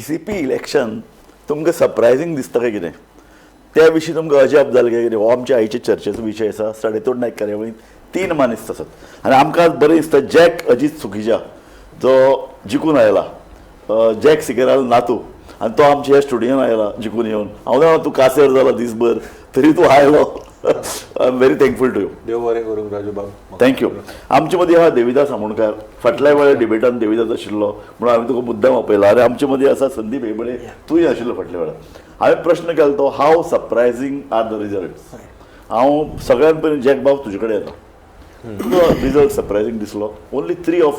CCP election तुमकां सरप्रायझींग दिसता काय कितें? त्या विशीं तुमकां अजाप जालें काय कितें? हो आमच्या आयच्या चर्चेचो विशय आसा. साडेतोड नायक कार्यावळींत तीन मानेस्त आसात आनी आमकां आज बरें दिसता जॅक अजीत सुखिजा जो जिखून आयला, जॅक सिकेरालो नातू, आनी तो आमच्या ह्या स्टुडियोन आयला जिखून येवन. हांव जाणा तूं कासेर जाला दीसभर, तरी तूं आयलो. I am very thankful to you. देव बरें करूं राजू बाब. Thank you. आमचे मदीं आहा देविदास आमोणकार. फाटल्या वेळार डिबेटान देविदास आशिल्लो म्हणून हांवें तुका मुद्दाम आपयला. आनी आमचे मदीं आसा संदीप हेबळे, तूंय आशिल्लो फाटल्या वेळार. हांवें प्रश्न केलो तो, how surprising are the results? हांव सगळ्यान पयलीं जॅक बाब तुजे कडेन येता. तुका रिजल्ट सरप्रायझींग दिसलो? Only three of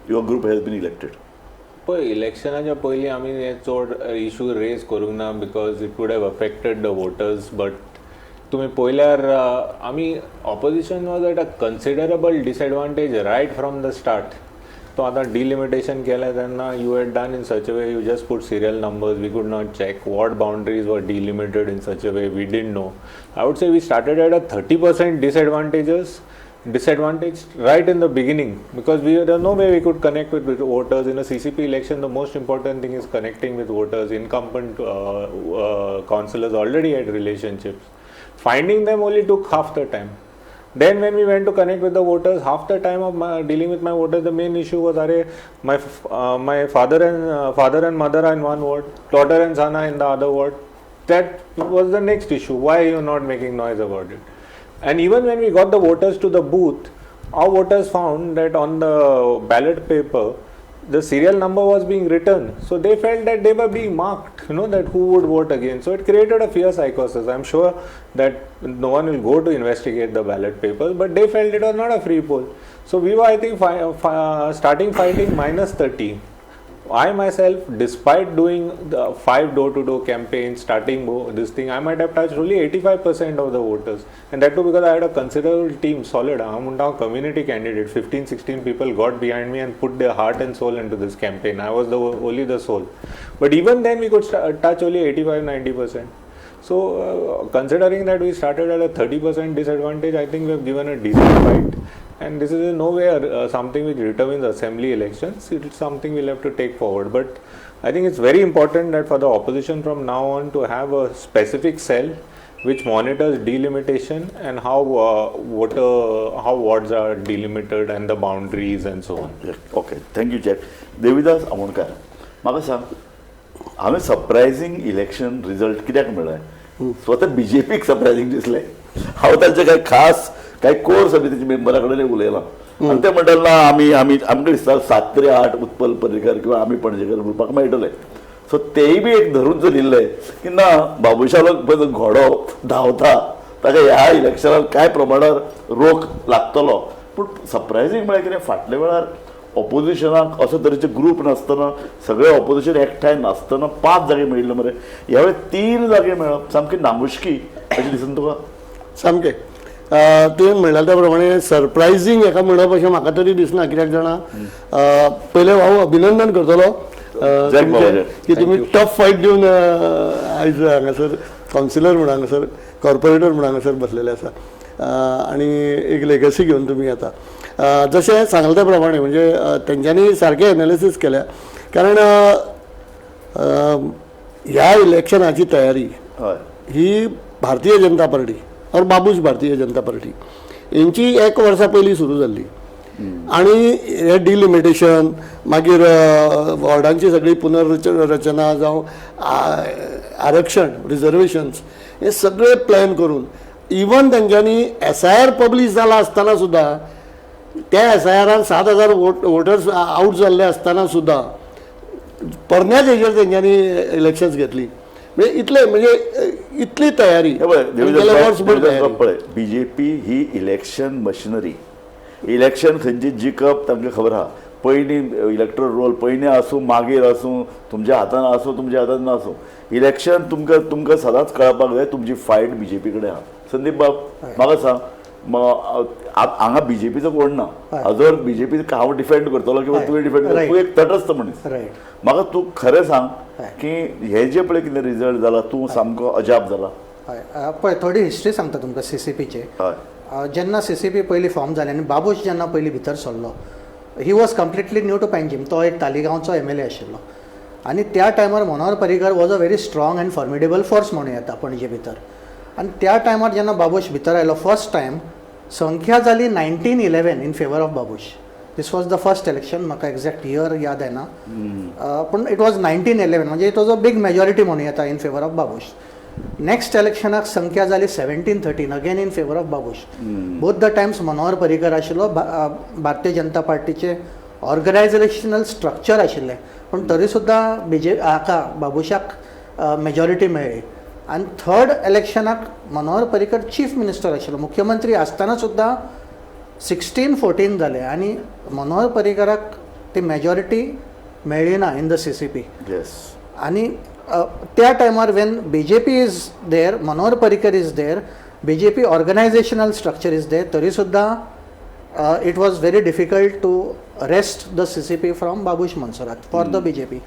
your group has been elected. पळय, इलेक्शनाच्या पयलीं आमी हे चड इशू रेज करूंक ना because it would have affected the voters, but तुमी पळयल्यार आमी opposition was at a considerable disadvantage right from the start. तो आतां डिलिमिटेशन केलें तेन्ना you had done in such a way, you just put serial numbers. We could not check what boundaries were delimited in such a way, we didn't know. I would say we started at a 30% disadvantage right in the beginning because we there no way we could connect with voters. In a CCP election, the most important thing is connecting with voters. Incumbent councillors already had relationships. Finding them only took half the time. Then when we went to connect with the voters, half the time of my dealing with my voters, the main issue was, "Arey, my father and mother are in one ward, daughter and son are in the other ward." That was the next issue. Why are you not making noise about it? And even when we got the voters to the booth, our voters found that on the ballot paper, the serial number was being written. So they felt that they were being marked, that who would vote again. So it created a fear psychosis. I'm sure that no one will go to investigate the ballot papers, but they felt it was not a free poll. So we were, I think, starting fighting minus 30. I myself, despite doing the five door-to-door campaigns, starting this thing, I might have touched only 85% of the voters. And that too because I had a considerable team, solid. I'm now community candidate. 15, 16 people got behind me and put their heart and soul into this campaign. I was the only the soul. But even then, we could touch only 85, 90%. So, considering that we started at a 30% disadvantage, I think we have given a decent fight. And this is in no way something which determines assembly elections. It's something we'll have to take forward. But I think it's very important that for the opposition from now on to have a specific cell which monitors delimitation and how wards are delimited and the boundaries and so on. Okay, thank you jack. Devidas Amonkar, म्हाका सांग, हांवें सरप्रायझींग election result कित्याक मेळ्ळें? स्वता बीजेपीक सरप्रायझींग दिसलें? हांव तांचे काय खास काय कोर समितीच्या मेंबरा कडेन उलयलां आनी ते म्हणटाले, ना, आमी आमकां दिसता सात तरी आठ उत्पल पर्रीकर किंवा आमी पणजेकर ग्रुपाक मेळटले. सो तेय बी एक धरून चलिल्ले की ना, बाबुशालो पळय घोडो धांवता, ताका ह्या इलेक्शनाक कांय प्रमाणार रोख लागतलो. पूण सरप्रायझींग म्हळ्यार कितें, फाटल्या वेळार ऑपोजिशनाक असो तरेचे ग्रूप नासतना, सगळे ऑपोजिशन एकठांय नासतना पांच जागे मेळिल्ले मरे. ह्या वेळार तीन जागे मेळप सामकी नामुश्की अशें दिसना तुका? सामकें. तुवें म्हणलें त्या प्रमाणे सरप्रायझींग हेका म्हणप अशें म्हाका तरी दिसना. कित्याक जाणा, पयलें हांव अभिनंदन करतलो जॅक तुमचें बाबाचें. की तुमी टफ फायट दिवन आयज हांगासर कावन्सिलर म्हूण, हांगासर कॉर्पोरेटर म्हूण हांगासर बसलेले आसा आनी एक लेगसी घेवन तुमी येता. जशें सांगलें त्या प्रमाणे, म्हणजे तेंच्यांनी सारकें एनालिसीस केल्या, कारण ह्या इलेक्शनाची तयारी ही भारतीय जनता पार्टी और बाबूश भारतीय जनता पार्टी हेंची एक वर्सा पयलीं सुरू जाल्ली आनी हे डिलिमिटेशन, मागीर वॉर्डांची सगळी पुनर्रचना जावं आरक्षण, रिजर्वेशन्स, हे सगळे प्लॅन करून, इवन तेंच्यांनी एसआयआर पब्लीश जाला आसतना सुद्दां, त्या एसआयआरान 7000 वोटर्स आउट जाल्ले आसतना सुद्दां परन्याच हेजेर तेंच्यांनी इलेक्शन्स घेतली. म्हणजे इतले, म्हणजे इतली तयारी हे पळय आनी गेल्या वर्सभर देविदास तयारी. पळय, बीजेपी ही इलेक्शन मशिनरी. इलेक्शन खंयची जिखप तांकां खबर आहा. पयलीं इलेक्ट्रल रोल पयलीं आसूं, मागीर आसूं, तुमच्या हातान आसूं, तुमच्या हातान नासूं, इलेक्शन तुमकां सदांच कळपाक जाय तुमची फायट बीजेपी कडेन आहा. संदीप बाब, म्हाका सांग, हांगा बीजेपीचो कोण ना. जर बीजेपी हांव डिफेंड करतलो किंवा तुवें डिफेंड, तूं एक तटस्थ मनीस. म्हाका तूं खरें सांग की हे जे पळय कितें रिजल्ट जाला, तूं सामको अजाप जाला? हय, पळय, थोडी हिस्ट्री सांगता तुमकां सीसीपीचे. जेन्ना सीसीपी पयलीं फॉर्म जालें आनी बाबूश जेन्ना पयलीं भितर सरलो, he was completely new to Panjim. तो एक तालिगांवचो एमएलए आशिल्लो. आनी त्या टायमार Manohar Parrikar was a very strong and formidable force म्हणूं येता पणजे भितर. आनी त्या टायमार जेन्ना बाबूश भितर आयलो फर्स्ट टायम, संख्या जाली 19-11 in favour of Babush. This was the first election, म्हाका एग्जॅक्ट इयर याद येना, पूण it was 19-11, म्हणजे it was a big majority म्हणूं येता in favour of Babush. Next इलेक्शनाक संख्या जाली 17-13, again in favour of Babush. Both the times Manohar Parrikar आशिल्लो, भारतीय जनता पार्टीचे ऑर्गनायझेशनल स्ट्रक्चर आशिल्लें, पूण तरी सुद्दां बीजे हाका बाबूशाक मेजॉरिटी मेळ्ळी. आनी थर्ड इलेक्शनाक मनोहर पर्रीकर चीफ मिनिस्टर आशिल्लो, मुख्यमंत्री आसतना सुद्दां 16-14 जाले आनी मनोहर पर्रीकराक ती मेजॉरिटी मेळ्ळी ना इन the CCP. आनी त्या टायमार when BJP is there, Manohar Parrikar is there, BJP organisational structure is there, तरी सुद्दां it was very difficult to wrest the CCP from Babush Monserrate for the BJP.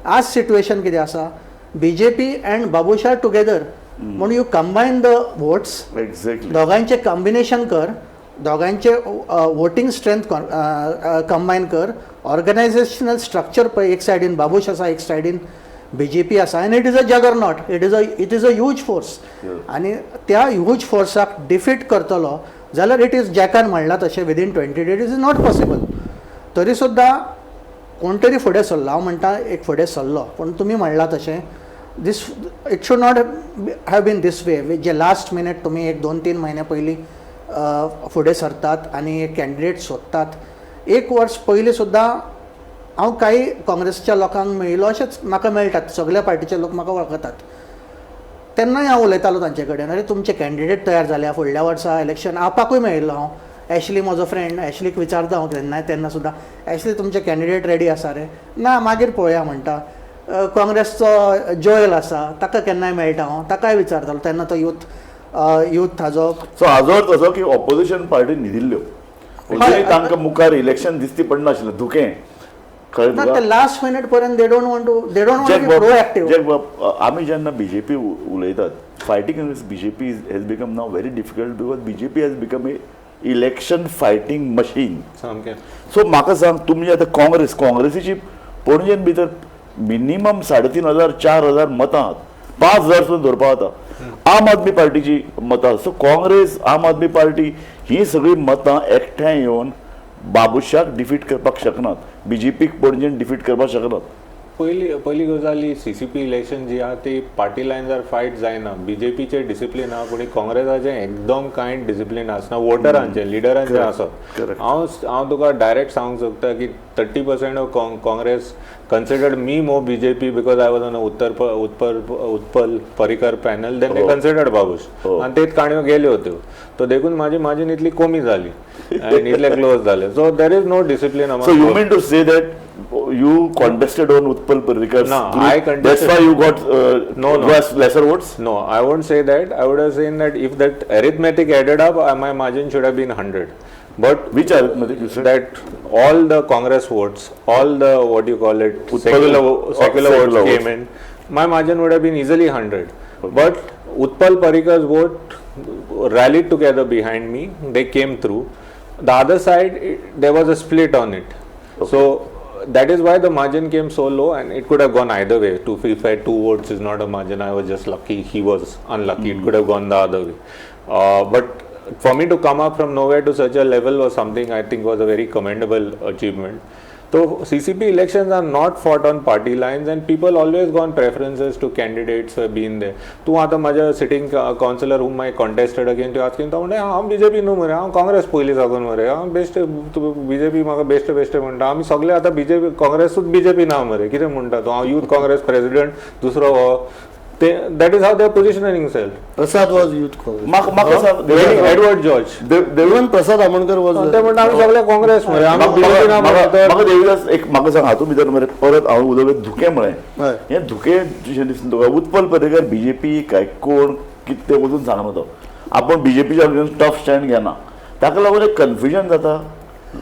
आज situation कितें आसा, BJP and Babush are together, म्हूण you combine the votes. दोगांयचें combination कर, दोगांयचे voting strength combine कर, organisational structure पळय, एक सायडीन बाबूश आसा, एक सायडीन बीजेपी आसा, आनी it is a juggernaut, it is a huge force. आनी त्या ह्यूज फोर्साक डिफीट करतलो जाल्यार it is, जॅकान म्हणलां तशें, within 20 days is not possible. तरी सुद्दां कोण तरी फुडें सरलो, हांव म्हणटा एक फुडें सरलो, पूण तुमी म्हणलां तशें this it should not have been this way, J last minute तुमी एक दोन तीन म्हयने पयलीं फुडें सरतात आनी एक कॅन्डिडेट सोदतात. एक वर्स पयलीं सुद्दां हांव कांय काँग्रेसच्या लोकांक मेळिल्लो, अशेंच म्हाका मेळटात, सगल्या पार्टीचे लोक म्हाका वळखतात. तेन्नाय हांव उलयतालो तांचे कडेन, अरे तुमचे कॅन्डिडेट तयार जाल्या, फुडल्या वर्सा इलेक्शन. आपाकूय मेळिल्लो हांव, एशली म्हजो फ्रेंड, एशलीक विचारता हांव केन्नाय, तेन्ना सुद्दां, एशली तुमचे कॅन्डिडेट रेडी आसा रे? ना, मागीर पळोवया म्हणटा. काँग्रेसचो जोयल आसा, ताका केन्नाय मेळटा हांव, ताकाय विचारतालो तेन्ना, तो यूथ यूथ हाजो. सो हाजो अर्थ असो की ऑपोजिशन पार्टी न्हिदिल्ल्यो, अजुनूय तांकां मुखार इलेक्शन दिसती पडनाशिल्लें, धुकें, कळ्ळें ना तुका? ते लास्ट मिनिट पर्यंत they don't want be proactive. Jack बाब, आमी जेन्ना बीजेपी उलयतात, fighting against BJP has become now very difficult because BJP has become a election fighting machine. सामकें. सो म्हाका सांग, तुमी आतां काँग्रेस, काँग्रेसीची पणजेन भितर मिनिमम 3500, 4000 मतां आहात, 5000 सुद्दां धरपा जाता. आम आदमी पार्टीची मतां, सो काँग्रेस, आम आदमी पार्टी ही सगळीं मतां एकठांय येवन बाबुशाक डिफीट करपाक शकनात, बीजेपीक पणजेन डिफीट करपाक शकनात. पयली पयली गजाल, ही सीसीपी इलेक्शन जी आहा ती पार्टी लायन्सार फायट जायना. बीजेपीचे डिसिप्लीन आहा, पूण काँग्रेसाचें एकदम कांय डिसिप्लीन आसना, वोटरांचें, लिडरांचें आसत. हांव तुका डायरेक्ट सांगूंक सोदता की 30% of Congress considered me more BJP because I was on a Uttar Utpal Utpal Parrikar panel than they considered Babush. आनी तेच काणयो गेल्यो त्यो, तो देखून माझी मार्जीन इतली कमी जाली आनी इतले क्लोज जाले. So there is no discipline. So you mean to say that you contested on Utpal Parrikar's No, group? I contested- That's why you got No. lesser votes? No, I won't say that. I would have said that if that arithmetic added up, my margin should have been 100. But Which arithmetic you said? That all the Congress votes, all the, what you call it, Utpal- secular, secular votes secular came votes. In, my margin would have been easily 100. But Utpal Parrikar's vote rallied together behind me. They came through. The other side, there was a split on it. So that is why the margin came so low, and it could have gone either way. Two, if I two votes is not a margin. I was just lucky. He was unlucky. It could have gone the other way. But for me to come up from nowhere to such a level was something I think was a very commendable achievement. So CCP elections are not fought on party lines, and people always gone preferences to candidates who have been there. तूं आतां म्हाज्या sitting councillor whom I contested again, तूं asking, तो म्हणटा, हांव BJP न्हू मरे, हांव काँग्रेस पयलीं साकून मरे, हांव बेश्ट बीजेपी म्हाका बेश्टे बेश्टे म्हणटा, आमी सगळे आतां बीजेपी, काँग्रेसूच बीजेपी ना मरे, कितें म्हणटा तूं? हांव यूथ काँग्रेस प्रेसिडेंट, दुसरो हो ते. That is how they are positioning self. Prasad was Youth Congress. म्हाका सांग, Edward George. Even Prasad Amonkar was. ते म्हणटा, आमी सगळे काँग्रेस मरे, आमी बीजेपी ना मरे. तर म्हाका देवीदास, एक म्हाका सांग, हातूंत भितर मरे परत हांव उलोवप, धुकें म्हळें. हें धुकें अशें दिसता तुका, उत्पल पर्रीकर बीजेपी काय कोण कितें तें वचून सांगना, तो आपूण बीजेपीच्या टफ स्टँड घेना, ताका लागून एक कन्फ्युजन जाता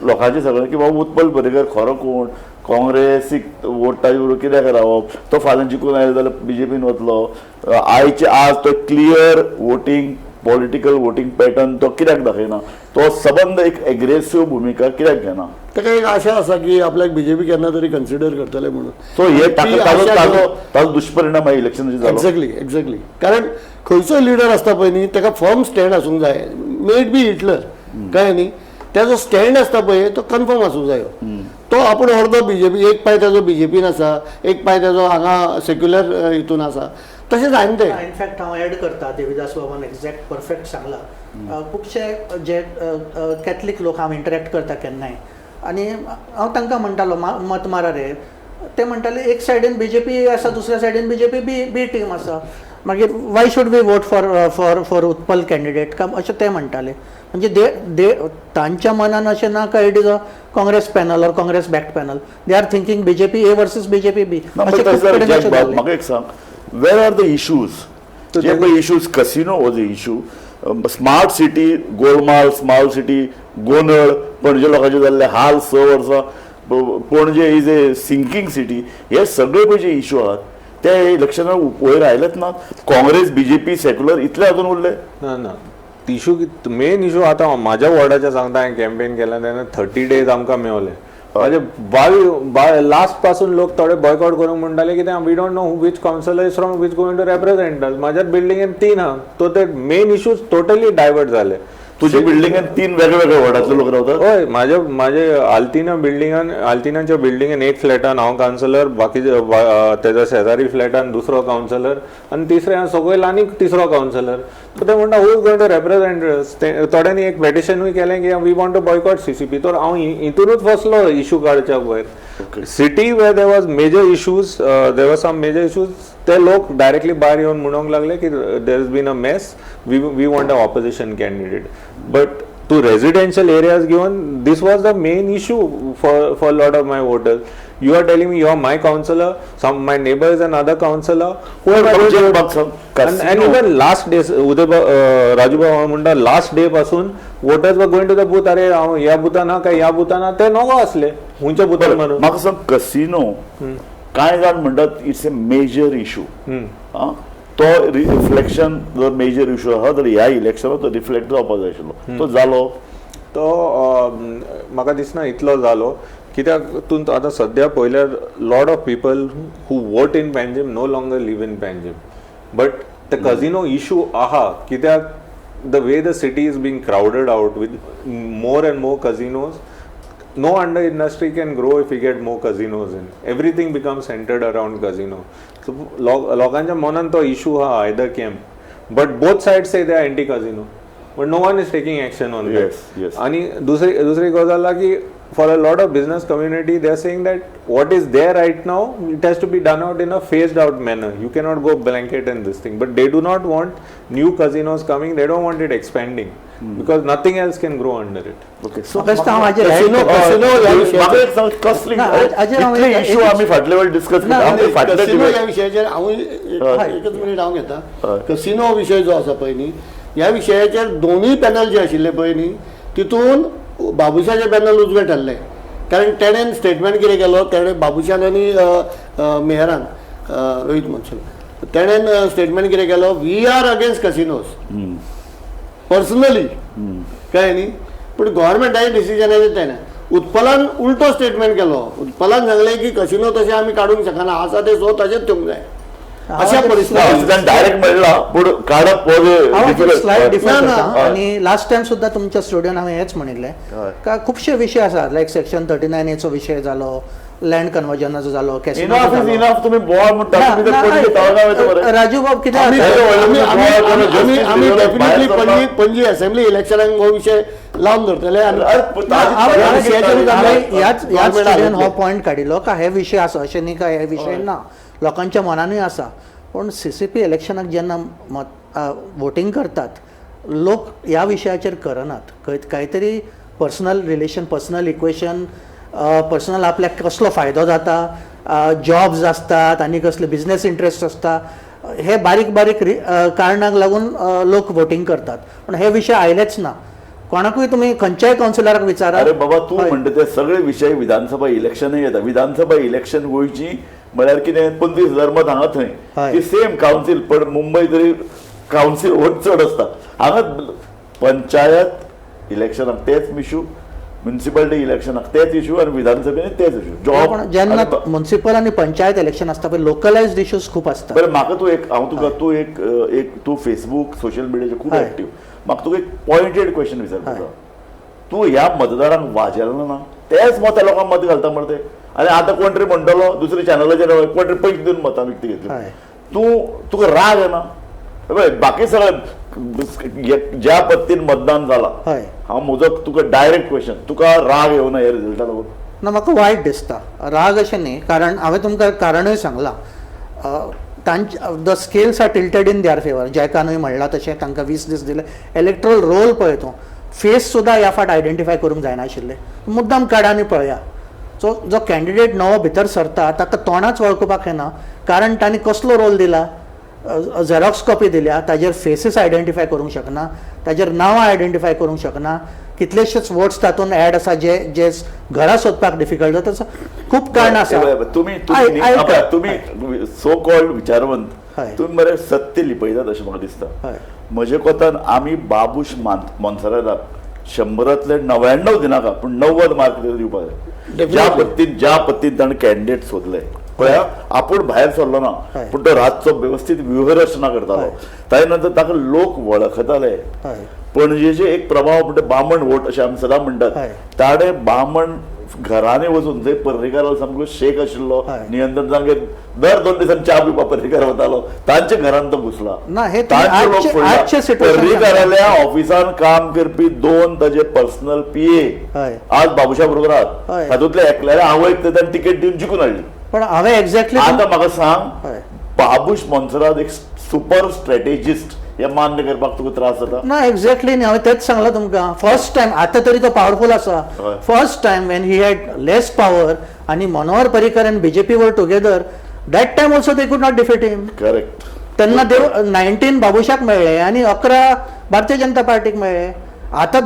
लोकांचें सगळें की बाबा उत्पल पर्रीकर खरो कोण, काँग्रेसीक वोट ताजे बरोबर कित्याक रावप, तो फाल्यां जिखून आयलो जाल्यार बीजेपीन वतलो. आयचे आज तो clear voting political voting pattern तो कित्याक दाखयना, तो सबंद एक एग्रेसिव भुमिका कित्याक घेना? ताका एक आशा आसा की आपल्याक बीजेपी केन्ना तरी कन्सिडर करतले म्हणून. सो हे ती ताका आशा ताजो ताजो घेवन- ताजो दुश्परिणाम ह्या इलेक्शनाचेर जालो. एक्झॅक्टली एक्झॅक्टली, कारण खंयचोय लिडर आसता पळय न्ही, ताका फर्म स्टँड आसूंक जाय. मे it be Hitler, कळ्ळें न्ही, ताजो स्टँड आसता पळय तो कन्फर्म आसूंक जायो. तो आपूण अर्दो बीजेपी, एक पांय ताजो बीजेपीन आसा, एक पांय ताजो हांगा सेक्युलर हितून आसा, तशें जायना तें. इनफॅक्ट हांव एड करता, देविदास बाबान एक्झॅक्ट परफेक्ट सांगला. खुबशे जे कॅथलीक लोक हांव इंटरॅक्ट करता केन्नाय, आनी हांव तांकां म्हणटालो मत मारा रे, ते म्हणटाले एक सायडीन बीजेपी आसा, दुसऱ्या सायडीन बीजेपी बी बी टीम आसा, मागीर why should we vote for Utpal candidate का, अशें ते म्हणटाले. म्हणजे दे दे तांच्या मनान अशें ना काय it is a Congress panel or Congress backed panel, they are thinking BJP A versus BJP B. ना, अशें पण खूब तशें जाल्यार कडेन जॅक अशें बाब, जाल्लें. म्हाका एक सांग, where are the issues? जे पळय issues, casino was a issue, smart city Golmaal, smart city गोंदळ, पणजे लोकांचे जाल्ले हाल 6 वर्सां, Panaji is a sinking city, हे सगळे पळय जे इशू आहात ते इलेक्शना वयर आयलेच ना. काँग्रेस बीजेपी सेक्युलर इतले अजून उरले. ना ना, इशू मेन इशू आतां हांव म्हाज्या वॉर्डाच्या सांगता, हांवें कॅम्पेन केला तेन्ना 30 डेज आमकां मेवले. म्हाजे 22 लास्ट पासून लोक थोडे बॉयकॉट करूंक म्हणटाले कित्याक we don't know which councillor is from which going to represent us. म्हाज्या बिल्डिंगेन 3 आहा, तो ते मेन इशूज टोटली डायवर्ट जाले. तुज्या बिल्डिंगेन 3 वेगळे वॉर्डांतले लोक रावतात. हय, म्हाजे म्हाजे आल्तिना बिल्डिंगान, आल्तिनाच्या बिल्डिंगेन एक फ्लॅटान हांव कावन्सिलर, बाकीचे तेज्या शेजारी फ्लॅटान दुसरो कावन्सिलर, आनी तिसऱ्या सकयल आनीक तिसरो कावन्सिलर. सो ते म्हणटा who is going to represent us. ते थोड्यांनी एक पेटिशनूय केलें की we want to boycott CCP. तर हांव हितूनच फसलो इशू काडच्या वयर. City where there was major issues, there was some major issues, ते लोक डायरेक्टली भायर येवन म्हणूंक लागले की there is been a mess, we want a opposition candidate. But to residential areas given, this was the main issue for a lot of my voters. You are telling me you are my councillor, some my neighbor is another councillor. Who am I going to Jack Bag, and even last day, Uday Raju Bab म्हणटा last day पासून voters were going to the booth. अरे हांव ह्या बुथान ना काय ह्या बुथान ना, ते नगो असले खंयच्या बुथान म्हणून. म्हाका सांग, कसिनो कांय जाण म्हणटात it's a major issue, तो रिफ्लेक्शन जर मेजर इशू आसा तर ह्या इलेक्शनात तो रिफ्लेक्ट जावपाक जाय आशिल्लो, तो जालो? तो म्हाका दिसना इतलो जालो, कित्याक तूं आतां सद्या पळयल्यार lot of people who vote in Panjim no longer live in Panjim, but the casino issue आहा कित्याक the way the city is being crowded out with more and more casinos, no under industry can grow if you get more casinos in. Everything becomes centered around casino. So लोकांच्या मनान तो issue हा either camp, but both sides say they are anti casino, but no one is taking action on Yes, yes. आनी दुसरी गजाल आहा की for a lot of business community they are saying that what is there right now it has to be done out in a phased out manner. You cannot go blanket in this thing, but they do not want new casinos coming, they don't want it expanding because nothing else can grow under it. Okay, so म्हाका दिसता हांव हाजेर add Casino- करता. casino ह्या म्हाका विशयाचेर एक सांग, कसली ना, हाजेर हांव इतले एक- इशू आमी फाटले वेळ डिस्कस ना, केले, आमी फाटले कसिनो ह्या debate- विशयाचेर हांव एकच मिनीट हांव घेता. कसिनो विशय जो आसा पळय न्ही, ह्या विशयाचेर दोनूय पॅनल जे आशिल्ले पळय न्ही, तितून बाबुशाचें पॅनल उजवें ठरलें, कारण तेणेन स्टेटमेंट कितें केलो, तेणें बाबुशान आनी मेयरान रोहीत मनसूर तेणेन स्टेटमेंट कितें केलो, we are against casinos personally, कळ्ळें न्ही. पूण गव्हर्मेंटाचें डिसिजनाचेर तेणें उत्पलान उल्टो स्टेटमेंट केलो. उत्पलान सांगलें की कसिनो तशें आमी काडूंक शकना, आसा ते सो तशेंच ठेवूंक जाय. अशा परिस्थिती ताणें डायरेक्ट म्हणला, पूण काडप was a हांव difficult. Slight differ ना, ना. करता. आनी लास्ट टायम सुद्दां तुमच्या स्टुडियोन हांवें हेंच म्हणिल्लें का खुबशे विशय आसात, लायक सेक्शन 39 एचो विशय जालो, लँड कन्वर्जनाचो जालो, इनफ is enough. तुम्ही बोवाळ म्हणटा, तुम्ही ते पणजे तळगाव येता मरे. राजू बाब कितें आमी आसा? आमी आमी आमी डेफिनेटली पणजी पणजी असेंब्ली इलेक्शनाक हो विशय लावन धरतले आनी अरे, ना, हांवें- ह्या विशयाचेरूच आमी हांवें ह्याच ह्याच government स्टुडियोन हो हाडटले. पॉयंट काडिल्लो का हे विशय आसा, अशें न्ही काय हे विशय ना, लोकांच्या मनानूय आसा. पूण CCP इलेक्शनाक जेन्ना मत वोटींग करतात लोक ह्या विशयाचेर करनात. कांय तरी personal relation, personal equation, personal आपल्याक कसलो फायदो जाता, जॉब्स आसतात आनी कसले बिजनेस इंट्रस्ट आसता, हे बारीक बारीक कारणाक लागून लोक वोटींग करतात. पूण हे विशय आयलेच ना. कोणाकूय तुमी खंयच्याय कावन्सिलराक विचारात. अरे बाबा, तूं हय. म्हणटा ते सगळे विशय विधानसभा इलेक्शनय येता. विधानसभा इलेक्शन वयची म्हळ्यार कितें, 25,000 मत हांगा थंय, हय. ती सेम कावन्सील, पण मुंबय तरी कावन्सील वोट चड आसता. हांगा पंचायत इलेक्शनाक तेच इशू, म्युनिसिपालिटी इलेक्शनाक तेच इशू आनी विधानसभेन तेच इशू. जॉब पण जेन्ना म्युनिसिपल आनी पंचायत इलेक्शन आसता पळय, लोकलायज्ड इश्यूज खूब आसता. बरें, म्हाका तूं एक, हांव तुका, तूं एक एक तूं फेसबूक सोशल मिडियाचेर खूब एक्टीव, म्हाका तुका एक पॉयंटेड क्वेश्चन विचारपाचो. तूं ह्या मतदारांक वाजेलो ना, तेच मत लोकांक मत घालता मरे ते. आनी आतां कोण तरी म्हणटलो दुसऱ्या चॅनलाचेर कोण तरी पयशे दिवन मतां विकती घेतली, तूं तुका राग येना? पळय बाकी सगळे ज्या पद्दतीन मतदान जाला, हांव म्हजो तुका डायरेक्ट क्वेश्चन, तुका राग येवना ह्या रिजल्टा लागून? ना, म्हाका वायट दिसता, राग अशें न्ही, कारण हांवें तुमकां कारणूय सांगलां. तांचे the scales are tilted in their favour. जॅकानूय म्हणलां तशें, तांकां 20 दीस दिले. इलेक्ट्रल रोल पळय तूं, फेस सुद्दां ह्या फाट आयडेंटिफाय करूंक जायनाशिल्ले, मुद्दाम काड आनी पळया. सो जो कॅन्डिडेट नवो भितर सरता ताका तोंडाच वळखुपाक येना, कारण तांणी कसलो रोल दिला, झेरॉक्स कॉपी दिल्या, ताजेर फेसीस आयडेंटिफाय करूंक शकना, ताजेर नांवां आयडेंटिफाय करूंक शकना, कितलेशेच वोट्स तातूंत एड आसा जे जे घरा सोदपाक डिफिकल्ट जाता. खूब कारणां आसा. तुमी तुमी सो कॉल्ड विचारवंत, तुमी बरे सत्य लिपयतात अशें म्हाका दिसता. म्हजे कोतान आमी बाबूश मोन्सेराताक 100 99 दिनाका, पूण 90 मार्क तरी दिवपाक जाय. ज्या पद्दतीन ताणें कॅन्डिडेट सोदले पळया, आपूण भायर सरलो ना, पूण तो रातचो वेवस्थीत व्यूहरचना करतालो, ताजे नंतर ताका लोक वळखताले. पणजेचे एक प्रभाव म्हणजे बामण वोट अशें आमी सदां म्हणटात, ताणें बामण घरांनी वचून जंय पर्रीकारालो सामको शेक आशिल्लो, नियंत्रण तांगेर दर 2 दिसांनी च्या पिवपाक पर्रीकार वतालो, तांच्या घरान तो घुसला. तांचे लोक पर्रीकाराल्या ऑफिसान काम करपी 2 ताजे पर्सनल पीए आज बाबूशा बरोबर आहात, तातूंतले एकल्याले आवयक ताणें तिकेट दिवन जिखून हाडली. पण हांवें एक्झॅक्टली आतां म्हाका सांग, बाबूश मोन्सेरात एक सुपर स्ट्रॅटेजिस्ट हे मान्य करपाक तुका त्रास जाता? ना, एक्झॅक्टली न्ही, हांवें तेच सांगलां तुमकां. फर्स्ट टायम, आतां तरी तो पावरफूल आसा, first time when he had less power आनी Manohar Parrikar and BJP were together, that time also they could not defeat him. Correct. तेन्ना देव 19 बाबूशाक मेळ्ळे आनी 11 भारतीय जनता पार्टीक मेळ्ळे. आतां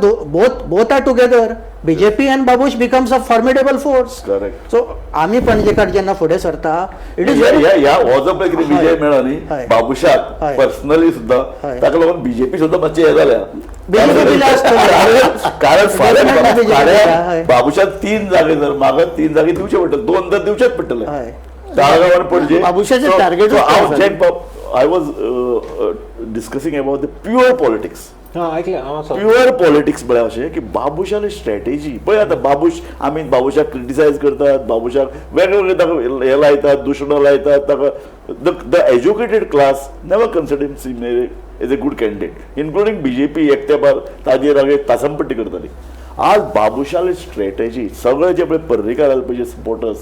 both are together, BJP and Babush becomes a formidable force. Correct. So आमी पणजेकार जेन्ना फुडें सरता, it is ह्या हो जो पळय कितें विजय मेळ्ळो न्ही बाबूशाक पर्सनली सुद्दां, ताका लागून बीजेपी सुद्दां मातशी हें जाल्या, कारण फाल्यां बाबूशाक 3 जागे जर मागत 3 जागे दिवचे पडटले, 2 तर दिवचेच पडटले ताळगांव आनी Panaji. बाबूशाचें target. I was discussing about the pure politics. Pure politics म्हळ्यार अशें की बाबूशाली स्ट्रॅटेजी पळय. आतां बाबूश, आमी बाबूशाक क्रिटिसायज करतात, बाबूशाक वेगवेगळे ताका हे लायतात, दुशणां लायतात ताका. The educated class never consider him as a good candidate, including BJP एक तेंपार ताजेर हांगा तासमपट्टी करताली. आज बाबूशाली स्ट्रॅटेजी सगळे जे पळय पर्रीकाराले पळय जे सपोर्टर्स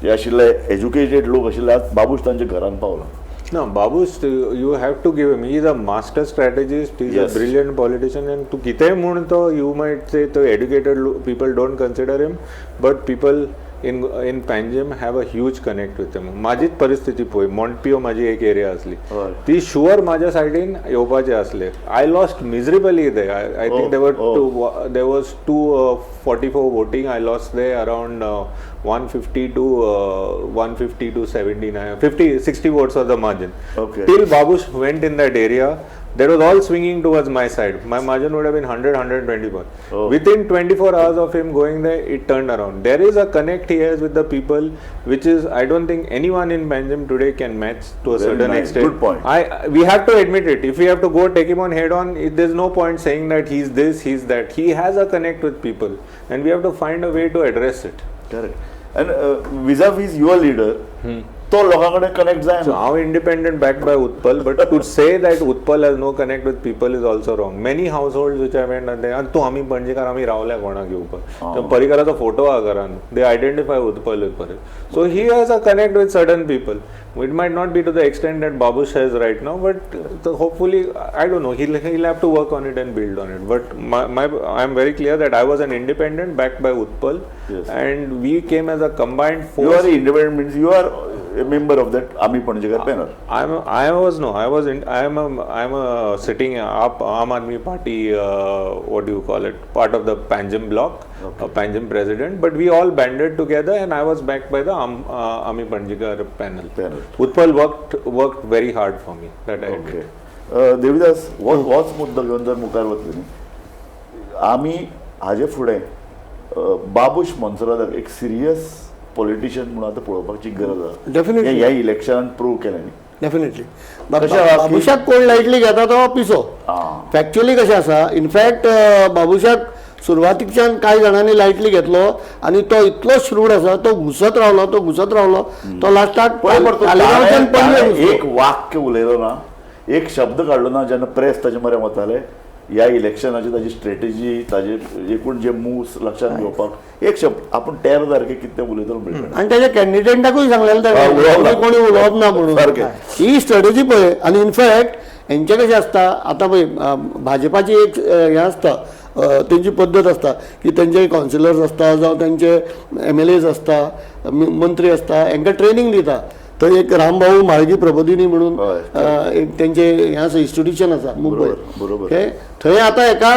जे आशिल्ले एज्युकेटेड लोक आशिल्ले, आज बाबूश तांच्या घरान पावला. No, Babush, you have to give him. He is a master strategist. He is a brilliant politician. And to कितेंय म्हूण तो, you might say, the educated people don't consider him, but people in Panjim have a huge connect with him. माझीच परिस्थिती पळय, मॉन्टपियो माझी एक area आसली, ती शुअर माझ्या सायडीन येवपाचे आसले. I lost miserably there. I think there was 244 voting. I lost there around 150 to 150 to 79, 50, 60 votes was the margin. Okay. Till Babush went in that area, that was all swinging towards my side. My margin would have been 100, 121. Oh. Within 24 hours of him going there, it turned around. There is a connect he has with the people, which is, I don't think anyone in Panjim today can match to a Very certain nice. extent. Good point. We have to admit it. If we have to go take him on head on, there's no point saying that he's this, he's that. He has a connect with people, and we have to find a way to address it. Correct. And vis-a-vis your leader, तो लोकांकडे connect जायना. So हांव independent backed by Utpal, but to say that Utpal has no connect with people is also wrong. Many households which I went and आनी तूं आमी पणजेकार आमी रावल्या कोणाक घेवपाक, पर्रीकाराचो फोटो आहा घरान, they identify Utpal with Parrikar. So he has a connect with certain people. It might not be to the extent that Babush has right now, but hopefully, I don't know, he'll have to work on it and build on it. But I am very clear that I was an independent backed by Utpal. Yes. And we came as a combined force. You are independent means you are a member of that Ami Panjikar panel. I am a sitting Aam Aadmi Party, what do you call it, part of the Panjim bloc, okay. Panjim president, but we all banded together and I was backed by the Ami Panjikar panel. Utpal worked very hard for me, that I admit. Okay. Devidas, होच मुद्दो घेवन जर मुखार वतले न्ही आमी, हाजे फुडें बाबूश मोन्सेराताक एक सिरियस पॉलिटिशियन म्हणून आतां पळोवपाची गरज आसा. Definitely. ह्या इलेक्शनान प्रूव केलें न्ही. डेफिनेटली. कशें आहा की- बाबुशाक कोण लायटली घेता तो पिसो. फॅक्च्युअली कशें आसा, इनफॅक्ट बाबुशाक सुरवातीच्यान कांय जाणांनी लायटली घेतलो आनी तो इतलो श्रूड आसा, तो घुसत रावलो, तो घुसत रावलो, तो लास्टाक पळय पण तो तालिगांवच्यान ताणें- पणजे ताणें घुसलो. एक वाक्य उलयलो ना, एक शब्द काडलो ना जेन्ना प्रेस ताजे मऱ्यान वताले. ह्या इलेक्शनाची ताजी स्ट्रेटेजी, ताजे एकूण जे मूव्स लक्षात घेवपाक एक शब्द आपूण टेर सारकें कितें उलयतलो म्हणटा. आनी ताच्या कॅन्डिडेटाकूय सांगलेलें हा, उलोवप ना. ताणें, कोणी उलोवप ना म्हणून. सारकें. ही स्ट्रेटजी पळय. आनी इनफॅक्ट हेंचें कशें आसता आतां पळय, भाजपाची एक हें आसता, तेंची पद्दत आसता की तेंचे कावन्सिलर्स आसता जावं तेंचे एमएलएज आसता, मंत्री आसता, हेंकां ट्रेनींग दिता. थंय एक रामभाऊ म्हाळगी प्रबोधिनी म्हणून एक तेंचे हें आसा, इन्स्टिट्यूशन आसा मुंबय. बरोबर, बरोबर. ओके, थंय आतां एका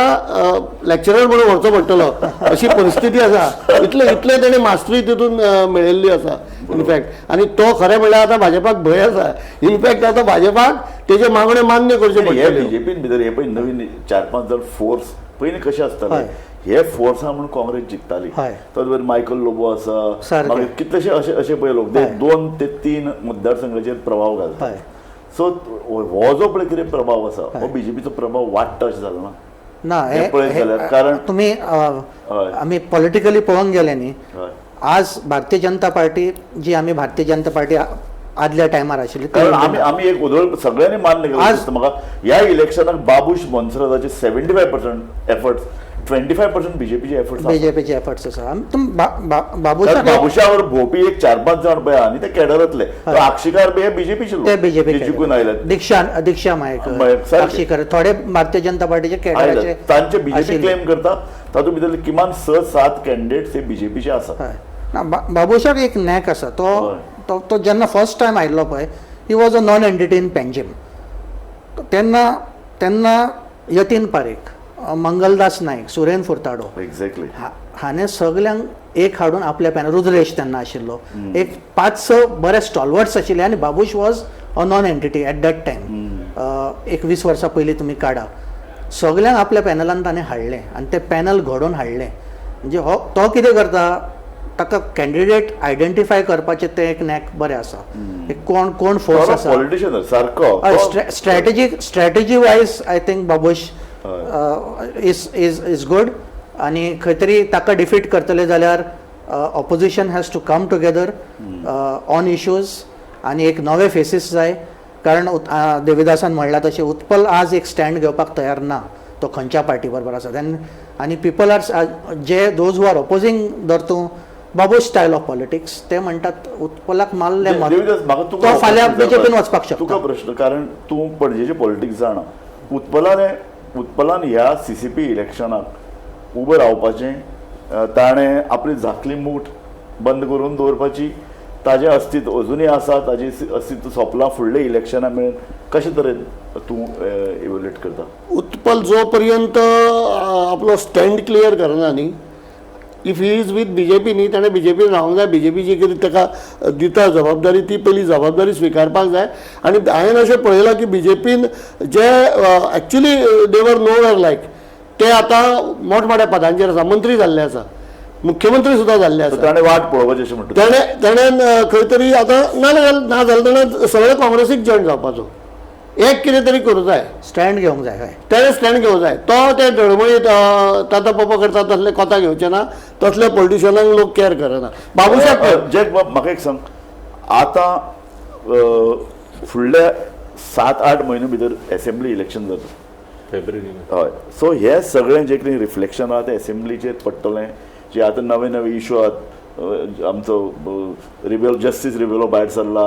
लेक्चरर म्हणून व्हरचो पडटलो अशी परिस्थिती आसा. इतले इतले तेणें मास्टरी तितून मेळयल्ली आसा इनफॅक्ट. आनी तो खरें म्हणल्यार आतां भाजपाक भंय आसा. इनफॅक्ट आतां भाजपाक तेजे मागण्यो मान्य करच्यो हे पडटल्यो. बीजेपीन भितर हे पळय नवीन 4-5 जाण फोर्स पयलीं कशें आसताले, हे फोर्सा म्हणून काँग्रेस जिखताली. तोच बरें मायकल लोबो आसा, मागीर कितलेशे अशे अशे पळय लोक ते 2 ते 3 मतदारसंघाचेर प्रभाव घालता. सो हो जो पळय कितें प्रभाव आसा, हो बीजेपीचो प्रभाव वाडटा अशें जालो ना? ना, हे हे पळयत जाल्यार कारण तुमी आमी पॉलिटिकली पळोवंक गेले न्ही, आज भारतीय जनता पार्टी जी आमी भारतीय जनता पार्टी आदल्या टायमार आशिल्ली ती कारण आमी आमी एक उदळ सगळ्यांनी मान्य केलें दिसता म्हाका, ह्या इलेक्शनाक बाबूश मोन्सेराताचे 75% एफर्ट्स, 25% बीजेपीचे एफर्ट्स. बीजेपीचे एफर्ट्स आसा. आमी तुम बाबूशाक बाबूशावर भोंवपी एक 4-5 जाण पळय आनी ते कॅडरांतले, तो आक्षीकार बी हे बीजेपीचे लोक ते बीजेपी जे जिखून आयल्यात. दीक्षा दीक्षा मायकर, मयेकर, सारकें. आक्षीकर, थोडे भारतीय जनता पार्टीचे आयल्यात कॅडराचे तांचे बीजेपी आशिल्ले. क्लेम करता, तातूंत भितर किमान 6-7 कॅन्डिडेट्स हे बीजेपीचे आसात. हय. ना, बाबूशाक एक नॅक आसा. तो तो तो जेन्ना फर्स्ट टायम आयिल्लो पळय, he was a non entity in Panjim. तेन्ना तेन्ना यतीन पारेख, मंगलदास नायक, सुरेन फुर्ताडो हाणें सगल्यांक एक हाडून आपल्या पॅनल, रुद्रेश तेन्ना आशिल्लो, एक 5-6 बरे स्टॉलवर्ड्स आशिल्ले आनी Babush was a non entity at that time. एक 20 वर्सां पयलीं तुमी काडा, सगल्यांक आपल्या पॅनलान ताणें हाडलें आनी तें पॅनल घडोवन हाडलें. म्हणजे हो तो कितें करता, ताका कॅन्डिडेट आयडेंटिफाय करपाचें तें एक नॅक बरें आसा, एक कोण कोण फोर्स आसा, पॉलिटिशियन सारको. Strategy wise I think Babush is good. आनी खंय तरी ताका डिफीट करतले जाल्यार opposition has to come together on issues आनी एक नवे फेसीस जाय. कारण देविदासान म्हणलां तशें उत्पल आज एक स्टँड घेवपाक तयार ना, तो खंयच्या पार्टी बरोबर आसा. देन आनी पिपल आर जे those who are opposing धर तूं बाबूश स्टायल ऑफ पॉलिटिक्स, ते म्हणटात उत्पलाक मारले मत, देविदास, म्हाका तुका तो फाल्यां प्रश्न बीजेपीन वचपाक शकता. तुका प्रश्न, कारण तूं पणजेचे पॉलिटिक्स जाणा. उत्पलान ह्या सीसीपी इलेक्शनाक उबें रावपाचें, ताणें आपली झाकली मूठ बंद करून दवरपाची, ताजें अस्तित्व अजुनूय आसा, ताजें अस्तित्व सोंपलां फुडले इलेक्शना मेरेन कशे तरेन तूं इव्हेल्युएट करता? उत्पल जो पर्यंत आपलो स्टँड क्लियर करना न्ही, if he is with BJP न्ही, ताणें बीजेपीन रावंक जाय. बीजेपी जी कितें ताका दिता जबाबदारी, ती पयली जबाबदारी स्विकारपाक जाय. आनी हांवें अशें पळयलां की बीजेपीन जे actually they were nowhere like, ते आतां मोठमोठ्या पदांचेर आसा, मंत्री जाल्ले आसा, मुख्यमंत्री सुद्दां जाल्ले आसा. ताणें वाट पळोवपाचें अशें म्हणटा. ताणें ताणें खंय तरी आतां ना ना जाल्यार ताणें सगळें काँग्रेसीक जॉयन जावपाचो एक कितें तरी करूं जाय, स्टँड घेवंक जाय. हय, ताणें स्टँड घेवंक जाय. तो ते डळमळीत ताता पप्पा करता तसले कोता घेवचे ना, तसले पॉलिटिशियनांक लोक कॅर करना. बाबूसाहेब जॅक बाब, म्हाका एक सांग, आतां फुडल्या 7-8 म्हयन्या भितर एसेंब्ली इलेक्शन जाता फेब्रुवारी. हय, सो हे सगळें जें कितें रिफ्लेक्शन आहा तें एसेंब्लीचेर पडटलें. जे आतां नवे नवे इशू आहात, आमचो रिबेल जस्टीस रिबेलो भायर सरला,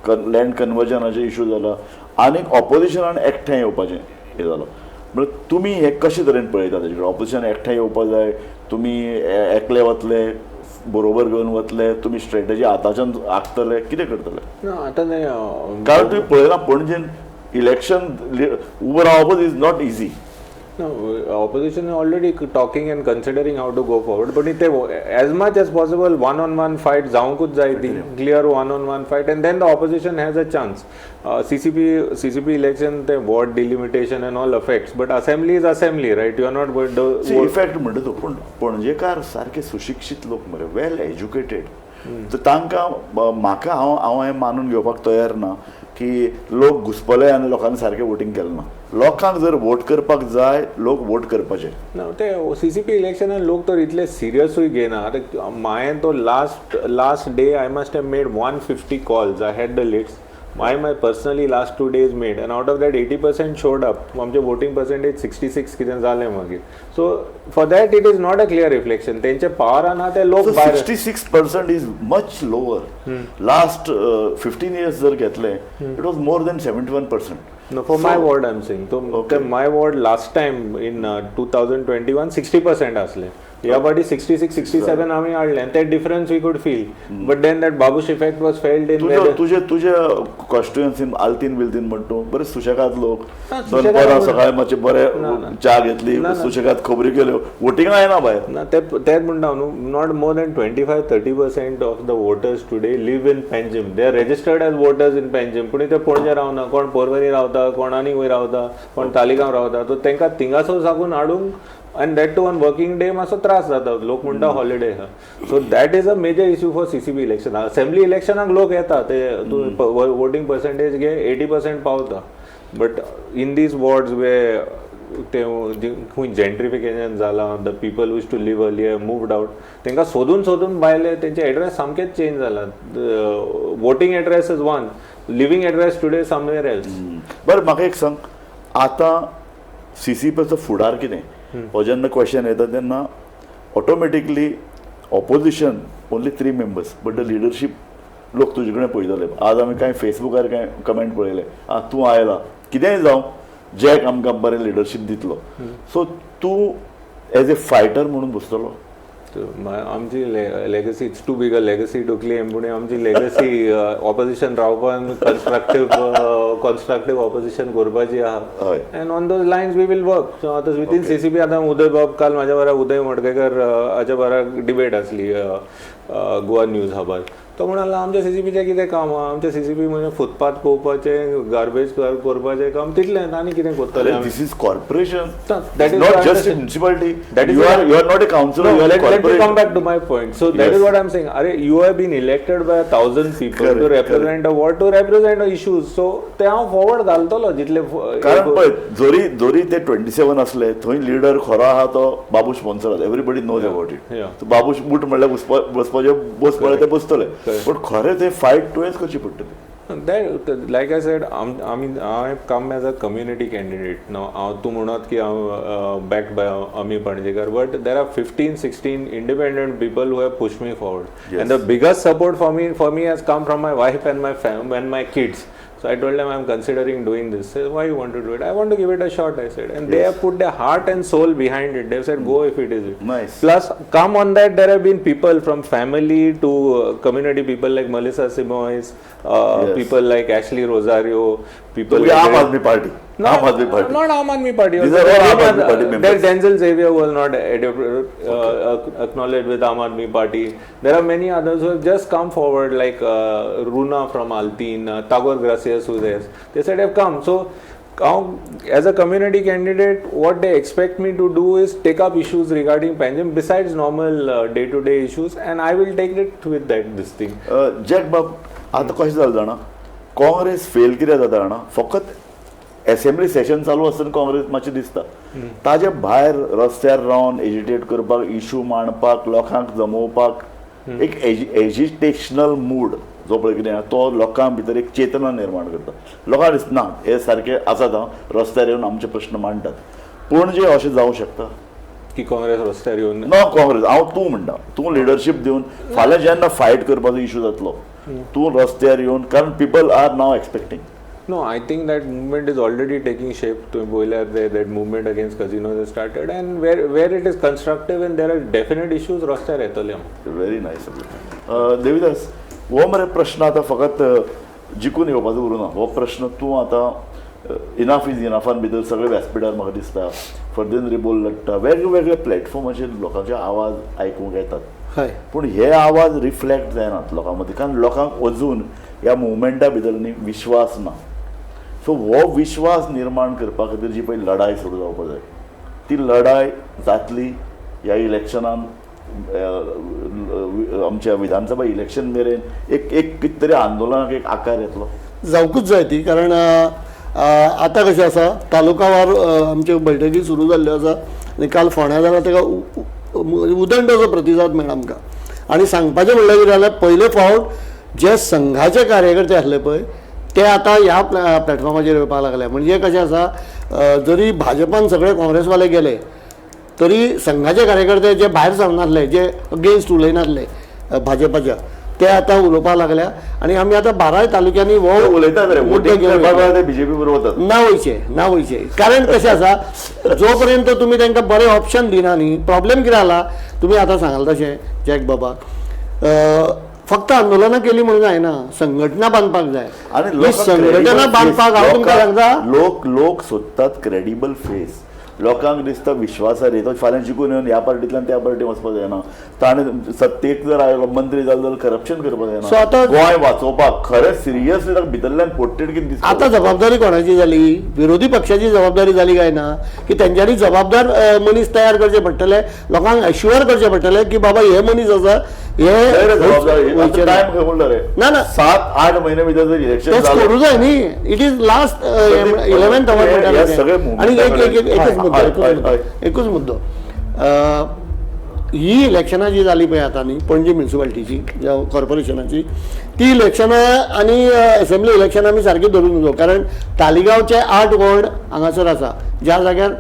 लँड कन्वर्जनाचे इशू जाला, आनीक ऑपोजिशनान एकठांय येवपाचें हें जालां. म्हळ्यार तुमी हें कशे तरेन पळयता ताजे कडेन? ऑपोजिशन एकठांय येवपाक जाय, तुमी एकले वतले, बरोबर घेवन वतले, तुमी स्ट्रेटजी आतांच्यान आंखतले, कितें करतले? ना आतां न्ही, कारण तुमी पळयलां पणजेन इलेक्शन उबो रावपच is not easy. No, opposition is already talking and considering how to go forward. But it, as much as possible, one-on-one fight, जावंकूच जाय ती clear one-on-one fight, and then the opposition has a chance. CCP election, the ward delimitation and all affects, but assembly is assembly, right? You are not going to effect म्हणटा तूं, पूण पणजेकार सारके सुशिक्षीत लोक मरे, वेल educated. तर तांकां म्हाका हांव हें मानून घेवपाक तयार ना की लोक घुसपले आनी लोकांनी सारकें वोटींग केलें ना. लोकांक जर वोट करपाक जाय, लोक वोट करपाचे. ना, ते सीसीपी इलेक्शनान लोक तर इतले सिरियसूय घेना. आतां हांवें तो last day I must have made 150 calls. I had the list. I my personally last 2 days made, and out of that 80% showed up. आमचे वोटींग पर्सेंटेज 66 कितें जालें मागीर. So for that it is not a clear reflection. तेंचे पावरान आहा ते लोक भायर. 66% is much lower. Last 15 years जर घेतले, it was more than 71%. No, for my ward I'm saying. So, okay. My ward last time in 2021 60% asle. ह्या फावटी 66, 67 आमी हाडले, and that difference we could feel. But then that Babush effect was felt in तुजे तुजे कॉन्स्टिट्युएन्सीन आल्तीन बिल्तीन म्हण तूं बरे सुशेगाद लोक, दनपारां सकाळी मातशे बरे च्या घेतली, सुशेगाद खबरी केल्यो, वोटिंगा येना भायर. ना, तेच म्हणटा न्हू, not more than 25-30% of the voters today live in Panjim. They are registered as voters in Panjim. पूण ते पणजे रावना, कोण पोरवरी रावता, कोण आनी वयर रावता, कोण तालिगांव रावता. सो तांकां थिंगासर साकून हाडूंक, and that too on working day, मातसो त्रास जाता. लोक म्हणटा हॉलिडे आहा. So that is a major issue for CCP election. Assembly इलेक्शनाक लोक येता, ते तूं वोटींग पर्सेंटेज घे 80% पावता. But in these wards way ते खंय जेंट्रिफिकेशन जालां, the people used to live earlier moved out, तांकां सोदून सोदून भायले तेंचे एड्रेस सामकेच चेंज जाला. Voting address is one, living address today somewhere else. बरें, म्हाका एक सांग, आतां सीसीपीचो फुडार कितें? हो जेन्ना क्वेश्चन येता तेन्ना automatically opposition only 3 members, but the leadership लोक तुजे कडेन पळयतले. आज आमी कांय फेसबुकार कांय कमेंट पळयले, आं तूं आयला कितेंय जावं जॅक आमकां बरें लिडरशीप दितलो. सो तूं एज ए फायटर म्हणून बसतलो. आमची legacy, it's too big a legacy to claim, पूण आमची लेगसी ऑपोजिशन रावपान कॉन्स्ट्रक्टीव ऑपोजिशन करपाची आहा, and on those lines we will work. So आतां विथीन सीसीपी आतां उदय बाब, काल म्हाज्या बरोबर उदय मडकयकर हाच्या बरोबर डिबेट आसली गोवा न्यूज हबार. तो म्हणाला आमच्या सीसीपीचें कितें काम आहा, आमच्या सीसीपी म्हणजे फुटपाथ पळोवपाचें, गार्बेज करपाचें काम तितलें, आनी कितें करतले. This is corporation, that is not just municipality. That is, you are not a councillor, you are a corporation. Let me come back to my point. So that is what I am saying. अरे, you have been elected by 1000 people to represent a ward, to represent a issues. So ते हांव forward घालतलो जितले. कारण पळय, जरी ते 27 असले, थंय लिडर खरो आहा तो Babush Monserrate, everybody knows about it. Babush boot म्हणल्यार बसपाचे, बस पळय ते बसतले, पण खरें ते फायट तुवेंच करची पडटली. That, like I said, I mean, I have come as a community candidate. Now, हांव तूं म्हणत की हांव backed by Ami Panjekar, but there are 15-16 independent people who have pushed me forward. Yes. And the biggest support for me has come from my wife and my family and my kids. So I told them I'm considering doing this. They said, why you want to do it? I want to give it a shot, I said. And they have put their heart and soul behind it. They've said, go if it is it. Nice. Plus, come on that, there have been people from family to community people like Melissa Simoes, people like Ashley Rosario, people like Aam Aadmi Party. Not Aam Aadmi Party. Not Aam Aadmi Party. These are all Aam Aadmi Party members. There's Denzel Xavier who will not acknowledge with Aam Aadmi Party. There are many others who have just come forward, like Runa from Altin, Tagore Gracias who there. They said have come. So as a community candidate, what they expect me to do is take up issues regarding Panjim besides normal day-to-day issues, and I will take it with that this thing. Jack Bab, आता कशें जालें जाणा, Congress fail कित्याक जाता जाणा, फकत assembly Seshan चालू आसतना काँग्रेस मातशें दिसता, ताजे भायर रस्त्यार रावन एजिटेट करपाक, इशू मांडपाक, लोकांक जमोवपाक एक एजिटेशनल मूड जो पळय कितें तो लोकां भितर एक चेतना निर्माण करता. लोकांक दिसना हे सारके आसात, हांव रस्त्यार येवन आमचे प्रश्न मांडटात. पूण जे अशें जावं शकता की काँग्रेस रस्त्यार येवन ना, काँग्रेस हांव तूं म्हणटा, तूं लिडरशीप दिवन फाल्यां जेन्ना फायट करपाचो इशू जातलो तूं रस्त्यार येवन, कारण people are now expecting. No, I think that movement is already taking shape. To boiler, that movement against casinos has started, and where it is constructive and there are definite issues, रस्त्यार येतले. Very nice. Devidas, हो मरे प्रश्न आतां फकत जिखून येवपाचो उरूना, हो प्रश्न तूं आतां इनाफ is इनाफान भितर सगळे व्यासपिठार म्हाका दिसता, फर्देन रिबोल लडटा, वेगवेगळे प्लॅटफॉर्माचेर लोकांचे आवाज आयकूंक येतात. हय, पूण हे आवाज रिफ्लेक्ट जायनात लोकां मदीं, कारण लोकांक अजून ह्या मुवमेंटा भितर न्ही विश्वास ना. सो हो विश्वास निर्माण करपा खातीर जी पळय लढाय सुरू जावपा जाय, ती लढाय जातली ह्या इलेक्शनान. आमच्या विधानसभा इलेक्शन मेरेन एक एक कितें तरी आंदोलनाक एक आकार येतलो, जावकूच जाय ती. कारण आतां कशें आसा, तालुकावार आमच्यो बैठकी सुरू जाल्ल्यो आसा आनी काल फोंड्या जाल्यार ताका उदंड असो प्रतिसाद मेळ्ळा आमकां. आनी सांगपाचें म्हणल्यार कितें जाल्यार पयले फावट जे संघाचे कार्यकर्ते आसले पळय ते आतां ह्या प्लॅटफॉर्माचेर येवपाक लागले. म्हणजे कशें आसा, जरी भाजपान सगळे काँग्रेसवाले गेले तरी संघाचे कार्यकर्ते जे भायर सरनासले, जे अगेन्स्ट उलयनासले भाजपाच्या, ते आतां उलोवपाक लागल्या. आनी आमी आतां 12 तालुक्यांनी हो उलयतात रे, मुद्दो घेवन वोटींग बीजेपी बरोबर वतात. ना वयचे, ना वयचे. कारण कशें आसा, जो पर्यंत तुमी तांकां बरें ऑप्शन दिना न्ही, प्रॉब्लेम कितें जाला तुमी आतां सांगाल तशें जॅक बाबाक, फक्त आंदोलनां केली म्हणून जायना, संघटना बांदपाक जाय. आनी संघटना बांदपाक हांव तुमकां सांगता, लोक लोक सोदतात क्रेडिबल फेस. लोकांक दिसता विश्वासार्ह, तो फाल्यां जिखून येवन ह्या पार्टींतल्यान त्या पार्टीन वचपाक जायना, ताणें सत्तेक जर आयलो मंत्री जालो जाल्यार करप्शन करपाक जायना. आतां गोंय वाचोवपाक खरें सिरियसली ताका भितरल्यान पोटतिडकीन दिसता. आतां जबाबदारी कोणाची जाली? विरोधी पक्षाची जबाबदारी जाली काय ना की तेंच्यांनी जबाबदार मनीस तयार करचे पडटले, लोकांक एश्युअर करचे पडटले की बाबा हे मनीस आसा, हे ना ना 7-8 महिने भितर जर इलेक्शन करू जाय न्ही. It is last 11th our. आनी एक मुद्दो, एकूच मुद्दो, ही इलेक्शनां जी जाली पळय आतां न्ही पणजी म्युनिसिपालिटीची कॉर्पोरेशनाची, ती इलेक्शनां आनी असेंब्ली इलेक्शनां आमी सारकी धरून उरलो. कारण तालिगांवचे 8 वॉर्ड हांगासर आसा ज्या जाग्यार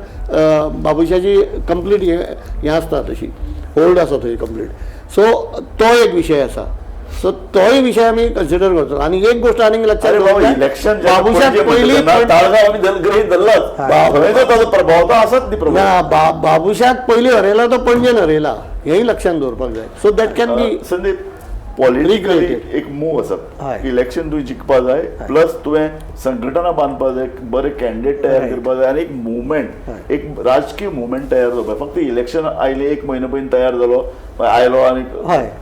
बाबुशाची कंप्लीट हें आसता, तशी होल्ड आसा थंय कंप्लीट. सो तो एक विशय आसा. सो तोय विशय आमी कन्सिडर करतलो. आनी एक गोश्ट आनीक लक्षात इलेक्शन पयलीं ना, बाबुशाक पयलीं हरयला तो पणजेन हरयला, हेंय लक्षात दवरपाक जाय. So that can be Sandeep politically एक मूव आसा, इलेक्शन तुवें जिखपा जाय, प्लस तुवें संघटना बांदपा जाय, बरे कॅन्डिडेट तयार करपा जाय आनी एक मुवमेंट, एक राजकीय मुवमेंट तयार जावपा. फक्त इलेक्शन आयलें एक म्हयनो पयलीं तयार जालो आयलो आनी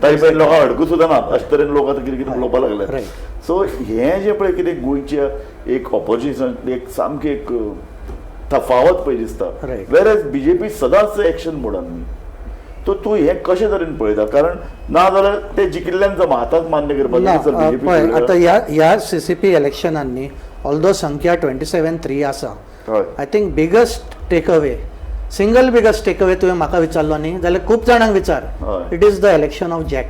ताजे पयलीं लोकांक हडकूं सुद्दां ना, अशे तरेन लोक आतां कितें कितें उलोवपाक लागले. सो हें जें पळय कितें गोंयच्या एक ऑपोजिशन एक सामकें एक तफावत पळय दिसता. वेर बीजेपी सदांच एक्शन मोडान न्ही, तो तूं हें कशें तरेन पळयता? कारण ना जाल्यार ते जिखिल्ल्यान जमा आतांच मान्य करपाक. पळय आतां ह्या ह्या CCP इलेक्शनांनी ऑल्दो संख्या 27-3 आसा, I think biggest take away, single biggest take away तुवें म्हाका विचारलो न्ही जाल्यार खूब जाणांक विचार, it is the election of Jack.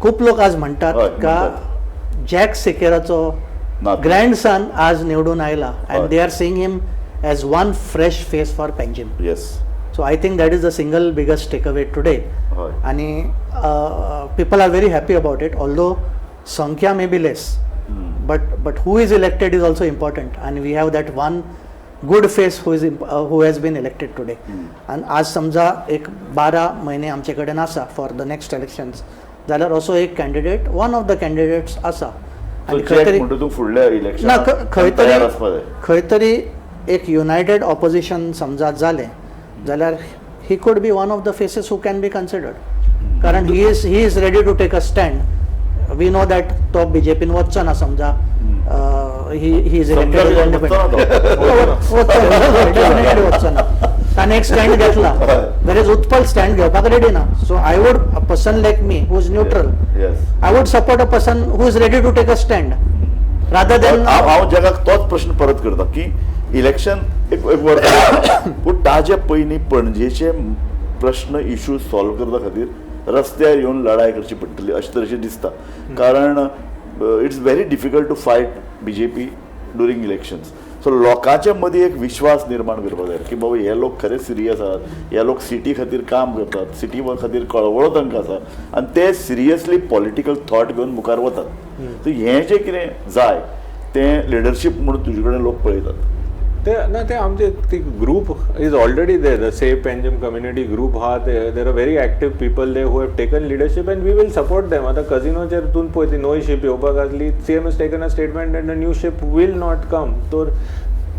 खूब लोक आज म्हणटात का जॅक सिकेराचो ग्रँडसन आज निवडून आयला and they are seeing him as one fresh face for Panjim. Yes, so I think that is the single biggest takeaway today. आणि people are very happy about it, although संख्या may be less, but who is elected is also important and we have that one good face who is who has been elected today. आनी आज समजा एक 12 म्हयने आमचे कडेन आसा for the next elections, जाल्यार असो एक candidate, one of the candidates आसा. आनी खंय तरी ना, खंय तरी खंय तरी एक युनायटेड ऑपोजिशन समजा जालें जाल्यार he could be one of the faces who can be considered. कारण he is ready to take a stand. We know that तो बीजेपीन वचचो ना समजा, he is elected independent, definitely वचचो ना, ताणें एक स्टँड घेतला. वेर is Utpal stand घेवपाक रेडी ना. So I would, a person like me who is neutral, I would support a person who is ready to take a stand rather than. हांव जगाक तोच प्रश्न परत करता की इलेक्शन एक वर्स पूण ताजे पयलीं पणजेचे प्रश्न इशू सॉल्व करपा खातीर रस्त्यार येवन लढाय करची पडटली अशें तरेचें दिसता. कारण it's very difficult to fight BJP during elections. So लोकांच्या मदीं एक विश्वास निर्माण करपाक जाय की बाबा हे लोक खरे सिरियस आहात, हे लोक सिटी खातीर काम करतात, सिटी खातीर कळवळो तांकां आसा आनी ते सिरियसली पॉलिटिकल थॉट घेवन मुखार वतात. सो हें जें कितें जाय तें लिडरशीप म्हणून तुजे कडेन लोक पळयतात. ते ना ते आमचे ती group is already there, the save Panjim community group आहा, there are very active people they who have taken leadership and we will support them. आतां कजिनोचेर तूं पळय ती नवी शिप येवपाक आसली, CM has taken a statement and a new ship will not come. तर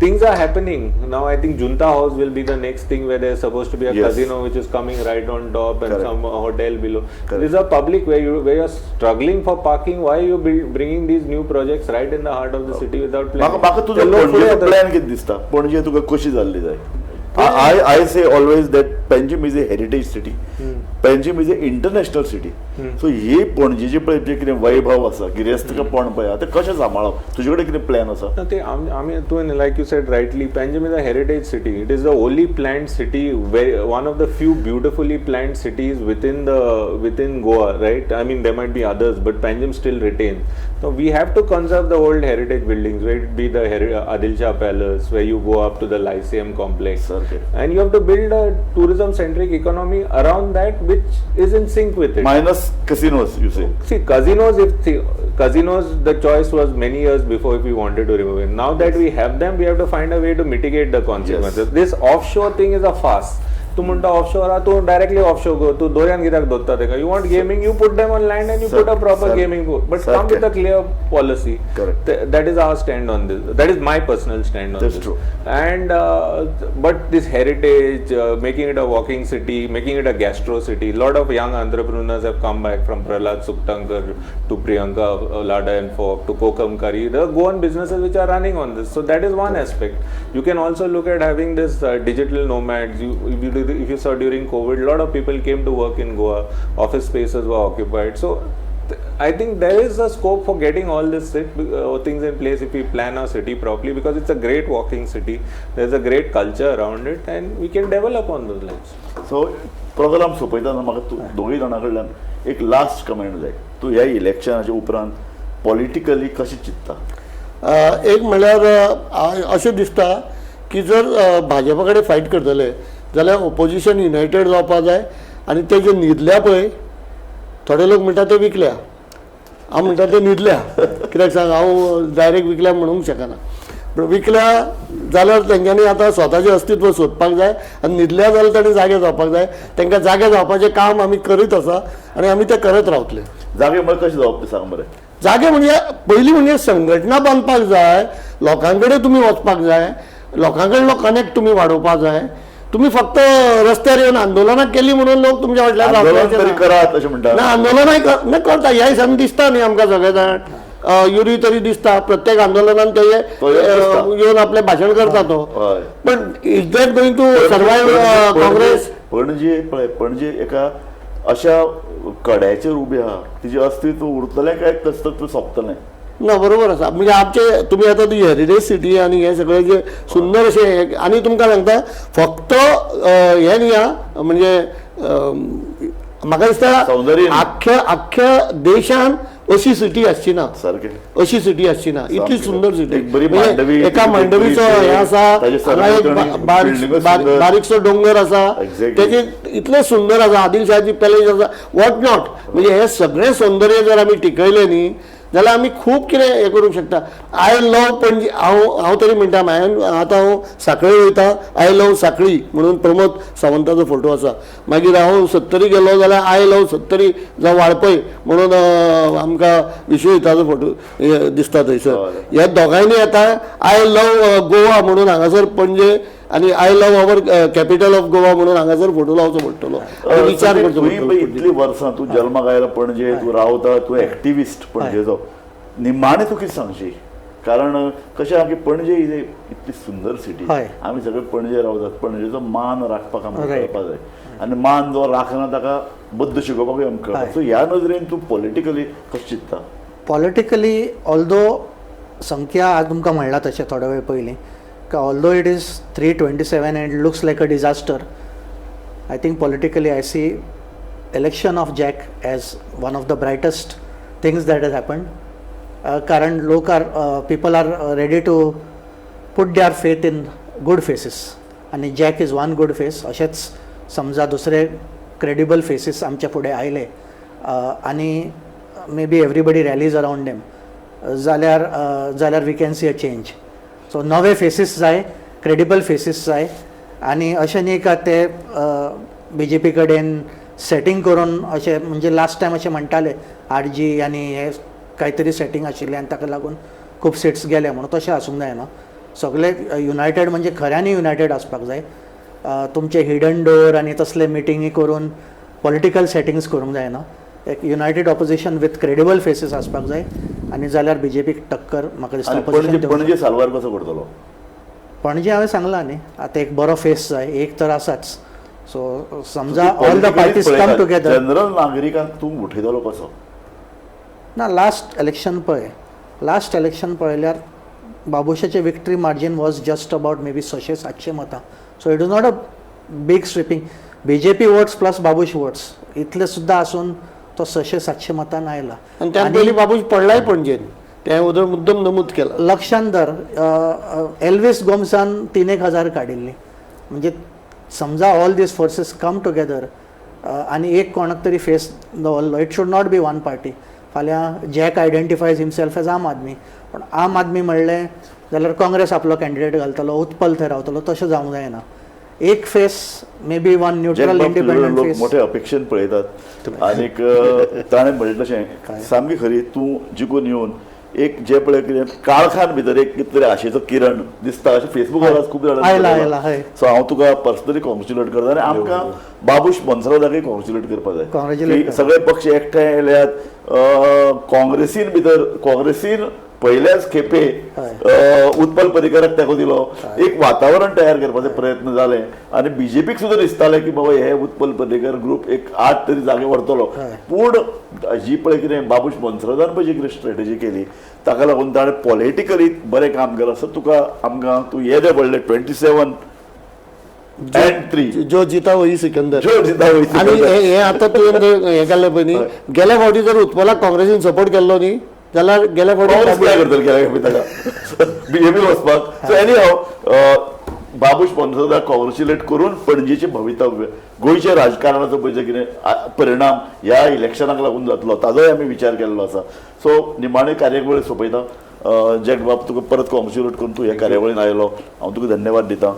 Things are happening now. I think Junta House will be the next thing where there's supposed to be a casino which is coming right on top and Correct. Some hotel below. Correct. This is a public where you're struggling for parking. Why are you bringing these new projects right in the heart of the city without म्हाका planning? म्हाका तुजो ते लोक फुडें पणजेचो येतात. Plan कितें दिसता? पणजे तुका कशी जाल्ली जाय? I say always that Panjim is a heritage city, Panjim is a international city. So ही पणजेची पळय जे कितें वैभव आसा, गिरेस्तकपण पळय, आतां कशें सांबाळप? तुजे कडेन कितें प्लॅन आसा? No, ते आमी तुवें, like you said rightly, Panjim is a heritage city. It is the only planned city, where one of the few beautifully planned cities within Goa, right? I mean, there might be others, but Panjim still retains. So we have to conserve the old heritage buildings, where it be the Adil Shah Palace, where you go up to the Lyceum complex, सारकें. And you have to build a tourism-centric economy around that, which is in sync with it. Minus casinos, you say? See, casinos, if see, casinos, the choice was many years before if we wanted to remove it. Now that we have them, we have to find a way to mitigate the consequences. This offshore thing is a farce. तूं म्हणटा offshore आहा, तूं directly offshore गो. तूं दोऱ्यान कित्याक दोत्ता तेका? You want gaming, you put them on land and you Sir, put a proper sir, gaming, but sir, come with a clear policy. Correct. That is our stand on this. That is my personal stand on That's this. True. And but this heritage, making it a walking city, making it a gastro city. Lot of young entrepreneurs have come back, from Prahlad Suktankar to Priyanka Lada and Fork to Kokam Curry. The Goan businesses which are running on this. So that is one aspect. You can also look at having this digital nomads. You, if, you, if you saw during COVID, a lot of people came to work in Goa. Office spaces were occupied. So I think there is a scope for getting all this things in place if we plan our city properly, because it's a great walking city. There's a great culture around it, and we can develop on those lines. So programme सोंपयतना म्हाका तूं दोगूय जाणां कडल्यान एक last comment जाय. तूं ह्या इलेक्शनाच्या उपरांत पॉलिटिकली कशें चिंत्ता? एक म्हणल्यार अशें दिसता की जर भाजपा कडेन फायट करतले जाल्यार ओपोजिशन युनायटेड जावपा जाय आनी ते जे न्हिदल्या पळय, थोडे लोक म्हणटा ते विकल्या, हांव म्हणटा ते न्हिदल्या. कित्याक सांग, हांव डायरेक्ट विकल्या म्हणूंक शकना, पूण विकल्या जाल्यार तेंच्यांनी आतां स्वताचें अस्तित्व सोदपाक जाय आनी न्हिदल्या जाल्यार तांणी जागे जावपाक जाय. तांकां जागे जावपाचें काम आमी करीत आसा आनी आमी तें करत रावतले. जागे म्हळ्यार कशें जावप तें सांग बरें. जागे म्हणजे पयलीं म्हणजे संघटना बांदपाक जाय, लोकां कडेन तुमी वचपाक जाय, लोकां कडलो कनेक्ट तुमी वाडोवपाक जाय. तुमी फक्त रस्त्यार येवन आंदोलनां केली म्हणून लोक तुमच्या फाटल्यान आंदोलन रावपाचे तरी ना. करात अशें म्हणटा. ना, आंदोलनाय ना करता. ह्या दिसांनी दिसता न्ही आमकां सगळे जाण, युरी तरी दिसता प्रत्येक आंदोलनान ते तो येवन दिसता. येवन आपलें भाशण करता तो. पण is that going to survive Congress? Panaji पळय, पणजे एका अशा कड्याचेर उबी आहा, तिजें अस्तित्व उरतलें काय अस्तित्व सोंपतलें? ना, बरोबर आसा. म्हणजे आमचे तुमी आतां ती हेरिटेज सिटी आनी हे सगळे जे सुंदर अशें हे, आनी तुमकां सांगता फक्त हें न्ही आं, म्हणजे म्हाका दिसता सौंदर्य न्ही. आख्ख्या आख्ख्या देशान अशी सिटी आसची ना. अशी सिटी आसची ना इतली सामकी. सुंदर सिटी. एक बरी मांडवी, एका मांडवीचो बरी हे आसा, ताजे हांगा एक सरभोंवतणी बिल्डिंगो सुंदर. बारीकसो डोंगर आसा. तेजे इतलें सुंदर आसा, आदिलशाहाची पॅलेस आसा, what not. म्हणजे हे सगळें सौंदर्य जर आमी टिकयलें न्ही जाल्यार आमी खूब कितें हें करूंक शकता. I love Panaji. हांव तरी म्हणटा, हांवें आतां हांव सांखळी वयता, I love Sanquelim म्हणून प्रमोद सावंताचो फोटो आसा. मागीर हांव सत्तरी गेलो जाल्यार I love Sattari जावं वाळपय म्हणून आमकां विश्वजिताचो फोटो दिसता थंयसर. ह्या दोगांयनी आतां I love Goa म्हणून हांगासर पणजे आनी I love our capital of Goa म्हणून हांगासर फोटो लावचो पडटलो आनी विचार करचो तुवें पडटलो. पळय इतली वर्सां तूं जल्माक आयला पणजे, तूं रावता, तूं एक्टिविस्ट पणजेचो. निमाणें तूं कितें सांगशी? कारण कशें आहा की पणजे is इतली सुंदर सिटी. आमी सगळे पणजे रावतात. पणजेचो मान राखपाक आमकां कळपा जाय आनी मान जो राखना ताका बद्द शिकोवपाकूय आमकां कळपा. सो ह्या नदरेन तूं पॉलिटिकली कशें चिंत्ता? पॉलिटिकली, ऑल्दो संख्या आज तुमकां म्हणलां तशें थोडो वेळ पयलीं का, although it is 327 and looks like a disaster, I think politically I see election of Jack as one of the brightest things that has happened, कारण लोक are people are ready to put their faith in good faces आनी Jack is one good face. अशेंच समजा दुसरे credible faces आमच्या फुडें आयले आनी maybe everybody rallies around them जाल्यार we can see a change. So नवे फेसीस जाय, क्रेडिबल फेसीस जाय आनी अशें न्ही का ते बीजेपी कडेन सेटींग करून अशें, म्हणजे लास्ट टायम अशें म्हणटाले आरजी आनी हे कांय तरी सेटींग आशिल्लें आनी ताका लागून खूब सिट्स गेले म्हणून, तशें आसूंक जायना. सगळे युनायटेड म्हणजे खऱ्यांनी युनायटेड आसपाक जाय. तुमचे हिडन डोर आनी तसले मिटिंगी करून पॉलिटिकल सेटिंग्स करूंक जायना. एक united opposition with credible faces आसपाक जाय आनी जाल्यार बीजेपीक टक्कर म्हाका दिसता आनी opposition Panaji दिवंक पणजे साल्वार कसो करतलो? पणजे हांवें सांगलां न्ही, आतां एक बरो फेस जाय, एक तर आसाच. सो समजा all the parties come together. General नागरिकांक तूं उठयतलो कसो? ना, लास्ट इलेक्शन पळय, लास्ट इलेक्शन पळयल्यार बाबुशाचे victory margin was just about maybe 600-700 मतां. So it is not a big sweeping. BJP votes plus Babush votes इतले सुद्दां आसून तो 600-700 मतान आयला. आनी त्या पयलीं बाबूश पडलाय पणजेन, तें उदर मुद्दम नमूद केला. लक्षांत धर, एल्वीस गोम्सान 3,000 काडिल्ली. म्हणजे समजा all these forces come together आनी एक कोणाक तरी फेस दवरलो, it should not be one party. फाल्यां Jack identifies himself as Aam Aadmi, पूण आम आदमी म्हणलें जाल्यार काँग्रेस आपलो कॅन्डिडेट घालतलो, उत्पल थंय रावतलो, तशें जावंक जायना. एक face maybe one neutral independent लोक फेस. मोठे अपेक्षेन पळयतात आनीक ताणें म्हणलें तशें सामकी खरी, तूं जिखून येवन एक जे पळय कितें काळखान भितर एक कितें तरी आशेचो किरण दिसता अशें फेसबुकार आज खूब जाणांनी आयला, बरयलां. आयला, हय. सो हांव तुका पर्सनली कॉंग्रेच्युलेट करता आनी आमकां बाबूश मोन्सेराताकय कॉंग्रेच्युलेट करपाक जाय. Congratulate की सगळे पक्ष एकठांय आयल्यात, काँग्रेसीन भितर काँग्रेसीन पयल्याच खेपे उत्पल पर्रीकराक तेंको दिलो, एक वातावरण तयार करपाचे प्रयत्न जाले आनी बीजेपीक सुद्दां दिसतालें की बाबा हे उत्पल पर्रीकर ग्रुप एक 8 तरी जागे व्हरतलो. पूण जी पळय कितें बाबूश मोन्सेरातान पळय जी कितें स्ट्रेटजी केली ताका लागून ताणें पॉलिटिकली बरें काम केलां. सो तुका आमकां तूं येदे व्हडले 27 and 3 जो जिता वही सिकंदर, जो जिता वही आनी सिकंदर. हे आतां तुवें हें केल्लें पळय न्ही, गेल्या फावटी जर उत्पलाक काँग्रेसीन सपोर्ट केल्लो न्ही जाल्यार गेल्या फावटी काँग्रेस कित्याक करतले गेल्या खेपे ताका बीजेपी वचपाक. सो एनी हाव, बाबूश मोन्सेराताक कॉंग्रेच्युलेट करून पणजेचें भवितव्य, गोंयच्या राजकारणाचो पळय जे कितें परिणाम ह्या इलेक्शनाक लागून जातलो ताजोय आमी विचार केल्लो आसा. सो निमाणे कार्यावळ सोंपयता. जॅक बाब, तुका परत कॉंग्रेच्युलेट करून तूं ह्या कार्यावळीन आयलो, हांव तुका धन्यवाद दिता.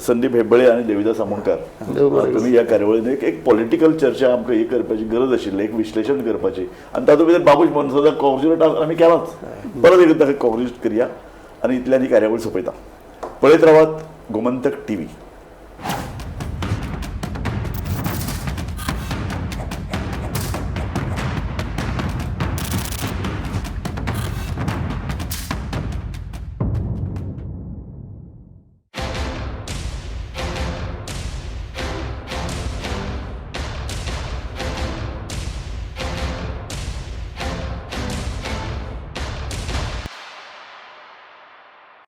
संदीप हेब्बळे आनी देविदास आमोणकार, तुमी ह्या कार्यावळीन एक पॉलिटिकल चर्चा आमकां ही करपाची गरज आशिल्ली, एक विश्लेशण करपाची आनी तातूंत भितर बाबूश मोन्सेराताक कॉंग्रेच्युलेट आमी केलाच, परत एकदां ताका कॉंग्रेच्युलेट करया आनी इतल्यान ही कार्यावळ सोंपयता. पळयत रावात गोमंतक टीव्ही.